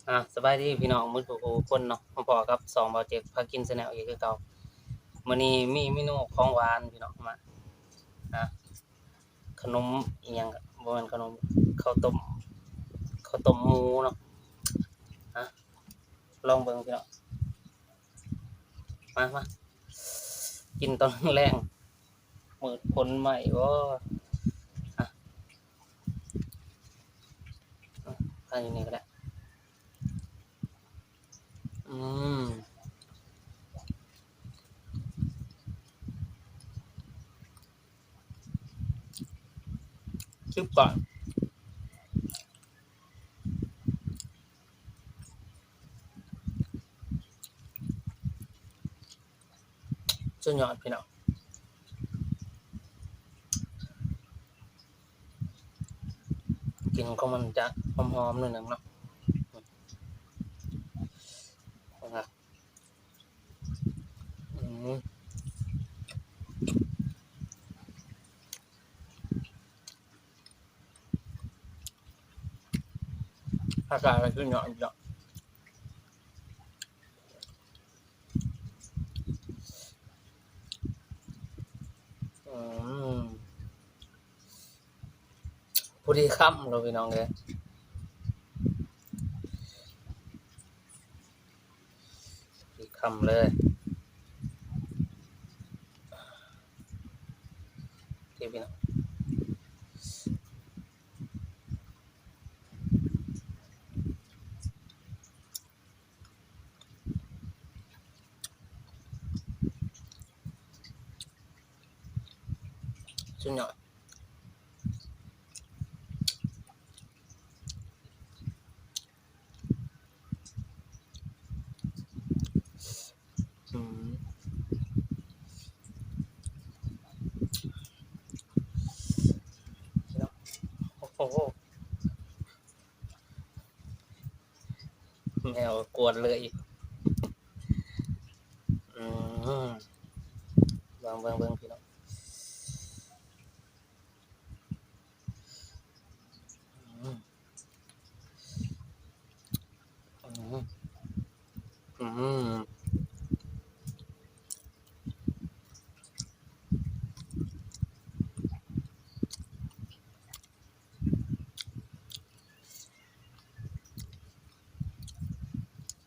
ອາ ສະບາຍດີພີ່ນ້ອງໝົດທຸກຜູ້ຄົນເນາະ, ມາພໍ້ກັບຊ່ອງເບົາເຈັກພາກິນແຊນແນວອີກຄືເກົ່າ. ມື້ນີ້ມີເມນູຂອງຫວານພີ່ນ້ອງ ມາ ອາ ຂະໜົມອີ່ຫຍັງ ບໍ່ແມ່ນຂະໜົມ ເຂົ້າຕົ້ມ ເຂົ້າຕົ້ມໝູເນາະ. ອາ ລອງເບິ່ງພີ່ນ້ອງ ມາ ມາ ກິນຕອນແລງ ມືດຝົນໃໝ່ບໍ່ ອາ ອາ ຢູ່ນີ້ກໍໄດ້. ອືມ ຄລິບກ່ອນ. ສຸດຍອດພີ່ນ້ອງ ກິ່ນຂອງມັນຈະຫອມໆ ໜ້ອຍໜຶ່ງເນາະ. ອືມ ອາກາດກໍຄືເນາະ ອືມ ພໍດີຄຳເນາະພີ່ນ້ອງເອີຍ ພໍດີຄຳເລີຍ ໂອເຄພີ່ນ້ອງ. ສຸດຍອດ ອືມ ໂອ້ໂຫ ແມວກວນເລີຍ ອືມ ເບິ່ງ ເບິ່ງ ເບິ່ງ ພີ່ນ້ອງ ອືມ ອືມ ອືມ.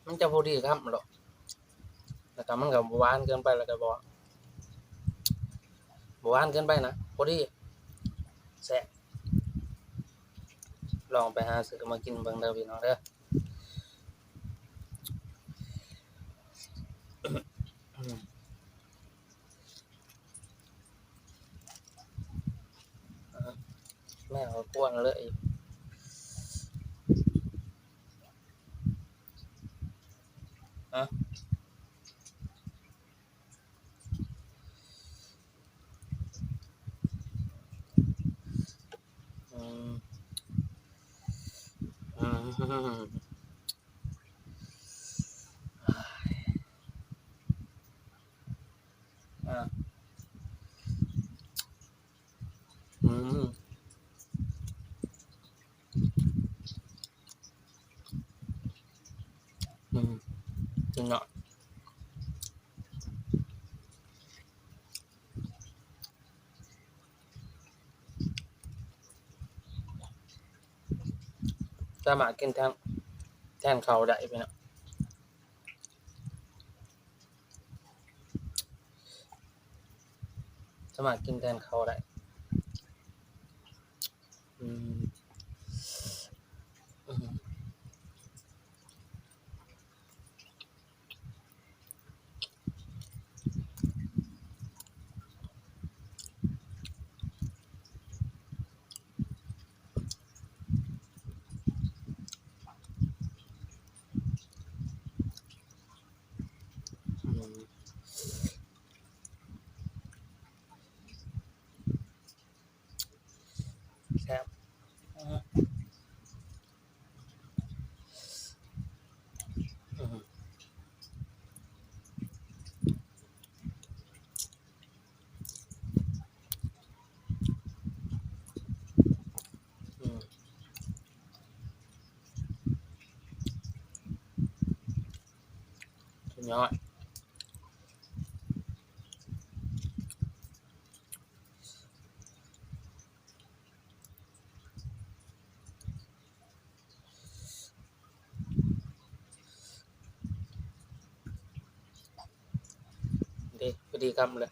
ມັນຈະພໍດີຄຳເນາະ ແລ້ວກໍມັນກໍບໍ່ຫວານເກີນໄປ ແລ້ວກໍບໍ່ ບໍ່ຫວານເກີນໄປນະ ພໍດີ ແຊບ. ລອງໄປຫາຊື້ມາກິນເບິ່ງເດີພີ່ນ້ອງເດີ. ແມ່ເຂົາກວນເລີຍ ຮະ ອືມ ອືມ ອາ ອືມ ອືມ ເນາະ. ສາມາດກິນແທນ ແທນເຂົ້າໄດ້ພີ່ນ້ອງ ສາມາດກິນແທນເຂົ້າໄດ້. ອືມ ອືມ. ອືມ ແຊບ. ຍອດ ເດ້ ພໍດີຄຳເລີຍ.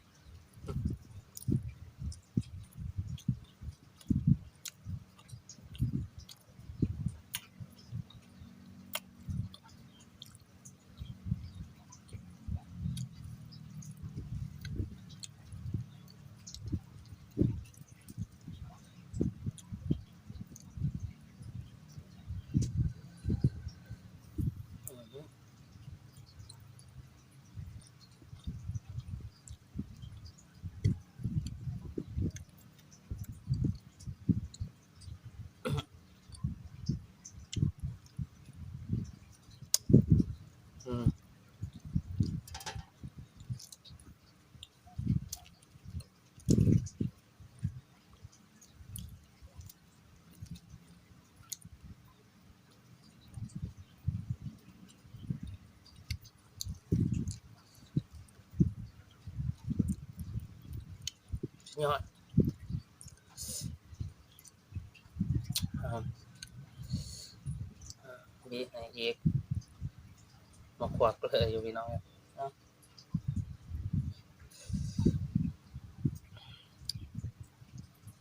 ອືມ ສຸດຍອດ. ອາ ບີໃຫ້ອີກ ມາຄວັກເລີຍຢູ່ພີ່ນ້ອງເນາະ.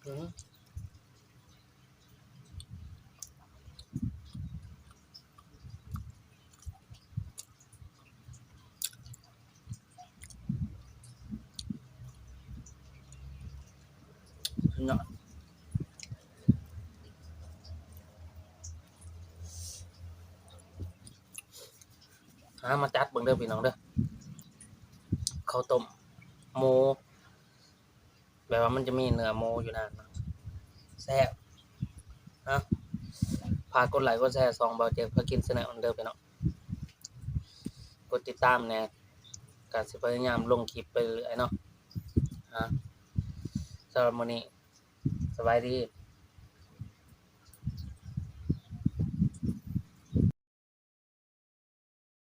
ອືມ ສຸດຍອດ. ຫາມາຈັດເບິ່ງເດີພີ່ນ້ອງເດີ ເຂົ້າຕົ້ມໝູ ແບບວ່າມັນຈະມີເນື້ອໝູຢູ່ນະ ແຊບ. ເອົາ ຝາກກົດໄລ້ກົດແຊຊ່ອງບ່າວເຈັກພາກິນແຊນແນວເດີພີ່ນ້ອງ ກົດຕິດຕາມແດ່ ກະຊິພະຍາຍາມລົງຄລິບໄປເລື້ອຍເນາະ. ເອົາ ສຳລັບມື້ນີ້ ສະບາຍດີ.